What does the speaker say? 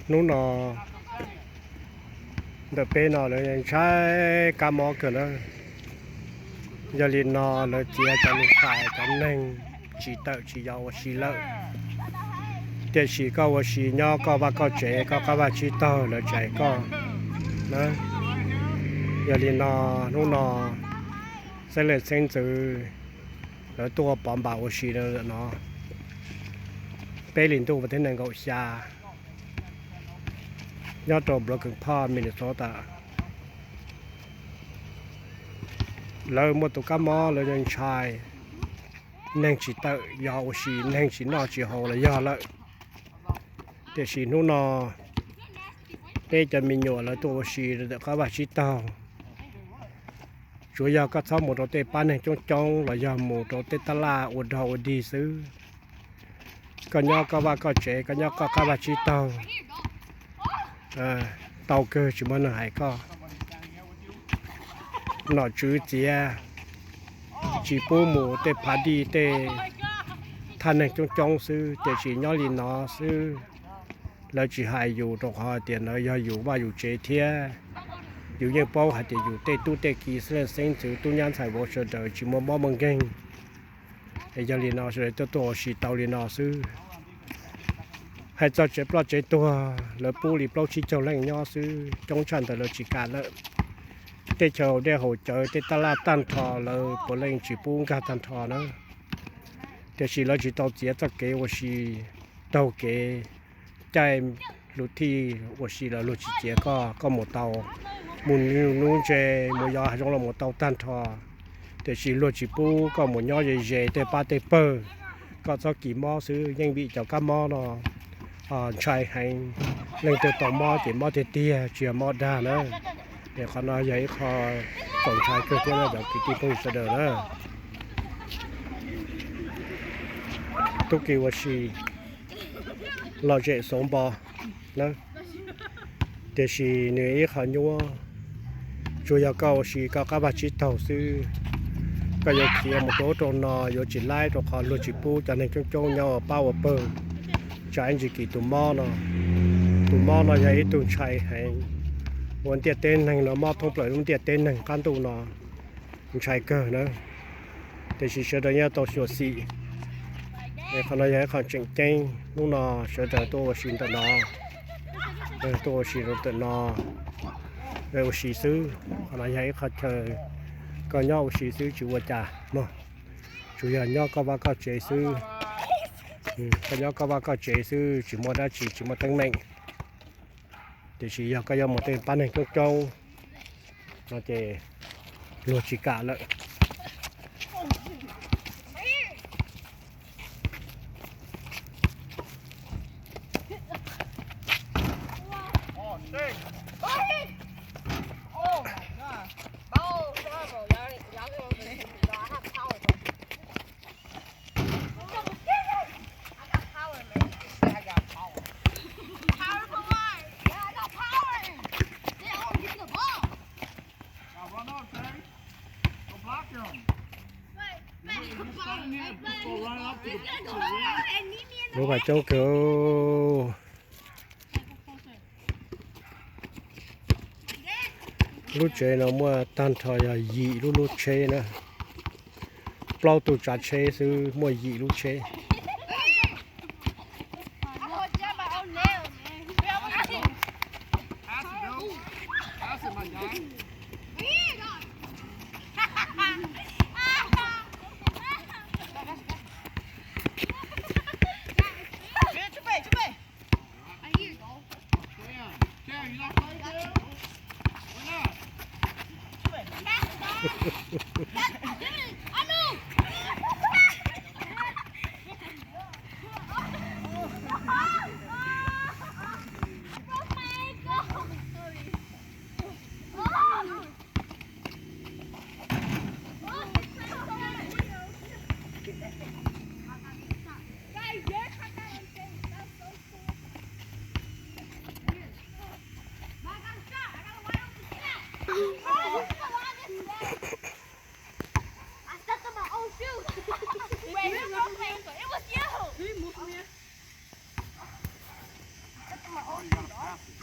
Hnub no ntawm peb no lawv ntshai kab mob kawg na. Yog li no lawv txiav cov lus fais cov neeg tsis tawm tsis yos ua si lawm. Tiam sis koj ua si nyob koj vaj koj tsev, koj qab vaj tsib taug lawv tsis hais koj na. Yog li no hnub no xeeb leej xeeb ntxwv lawv tuaj pov npas ua si no. Peb hlis ntuj vas thib nees nkaum xya, nyob rau Brooklyn Park, Minnesota. Lawv muaj tus kab mob lawv ntshai, neeg tsis tawm yos ua si, neeg tsis noj tsis haus los yog lawm. Tiam sis hnub no peb cov me nyuam lawv tuaj ua si ntawm qab vaj tsib taug. Tsuas yog koj txhob mus rau tej pab neeg coob coob los yog mus rau tej taj laj ua dog ua dig xwb. Koj nyob koj vaj koj tsev, koj nyob koj qab vaj tsib taug, tau kawg tsis muaj neeg hais koj. Nom tswv txiav tsis pub mus tej phav dij tej thaj neeg coob coob xwb, tiam sis nyob li no xwb. Lawv tsis hais yus rau qhov hais tias ntawd yog yus vaj yus tsev thiab. Yus yeej paub hais tias yus tej tub tej ki xeeb leej xeeb ntxwv tub nyab ntxhais vauv sawv daws tsis muaj mob muaj nkeeg. Es yog li no sawv daws tuaj tuaj ua si tau li no xwb. Hais txog tsev ploj tsev tuag, lawv pub li plaub tsib caug leej nyob xwb, coob tshaj ntawd lawv tsis kam lawm. Tej chaw haus dej haus cawv tej taj laj tag nrho lawv puav leej tsis pub nkag tag nrho na. Tiam sis lawv tsis tau txiav txoj kev ua si, taug kev caij lus thij ua si los luag tsis txiav koj, koj mus tau, mus nub ntse, mus yos hav zoov los mus tau tag nrho. Tiam sis luag tsis pub koj mus nyob ze ze tej pab tej pawg, koj txhob kis mob xwb. Yeej vim cov kab mob no ntshai heev, leej twg tau mob ces mob tiag tiag tsis yog mob dag na. Es qhov no yog ib qho txaus ntshai kawg thiab no cov kwv tij phooj ywg sawv daws na. Tub ki ua si lom zem xov npo na, tiam sis nws ib qho nyuaj, tsuas yog koj ua si koj qab vaj tsib taug xwb. Koj yuav khiav mus rau ub rau no yuav tsis laib rau qhov luag tsis pub cov neeg coob coob nyob ua pab ua pawg. Tsam ib ntsis kis tus mob no, tus mob no yog ib tug ntshai heev, ua ntiaj teb neeg no mob thoob plaws lub ntiaj teb neeg qab ntuj no, ntshai kawg na. Tiam sis sawv daws yeej tau xyuam xim, es qhov no yog ib qho tseem ceeb. Hnub no sawv daws tuaj ua si ntawm no, tuaj ua si rau ntawm no, ua si xwb. Qhov no yog ib qho chaw koj nyob ua si xwb tsis ua cas mog, tsuas yog nyob koj vaj koj tsev xwb. Koj nyob koj vaj koj tsev xwb tsis muaj dab tsi tsis muaj teeb meem. Tiam sis yog koj yuav mus tej pab neeg coob coob no ces luag tsis kam lawm. Lub pas coob kawg. Lub tsev no muaj tag nrho yog yim lub lub tsheb na. Plaub tug tsav tsheb xwb muaj yim lub tsheb. Tus